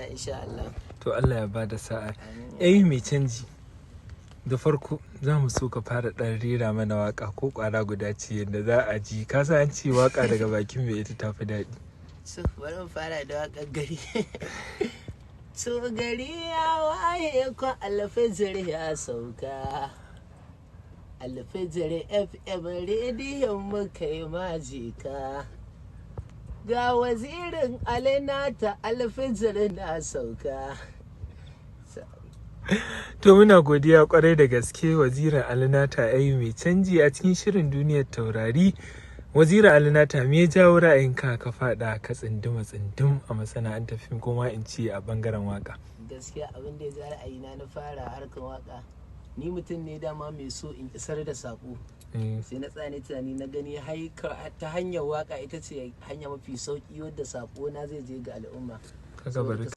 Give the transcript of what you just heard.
fata insha Allah. To, Allah ya bada sa'a. Amin. Yayi mai canji, da farko za mu so ka fara ɗan rera mana waka ko ƙwara guda ce yadda za a ji. Ka san an ce waka daga bakin mai ita tafi daɗi. So bari mu fara da waƙar gari. To, gari ya waye ko alfijir ya sauka. Alfijir FM rediyon muka yi majika. Ga wazirin alinata, alfijir na sauka. To, muna godiya kwarai da gaske, wazirin Alinata Ayu mai canji, a cikin shirin Duniyar Taurari. Wazirin Alinata, me ya jawo ra'ayinka ka fada ka tsinduma tsindum a masana'antar fim, kuma in ce a bangaren waka? Gaskiya abin da ya ja ra'ayina na fara harkar waka, ni mutum ne dama mai so in isar da saƙo. Sai na tsani tunani na gani ta hanyar waka ita ce hanya mafi sauki wadda saƙo na zai je ga al'umma. Kaga bari.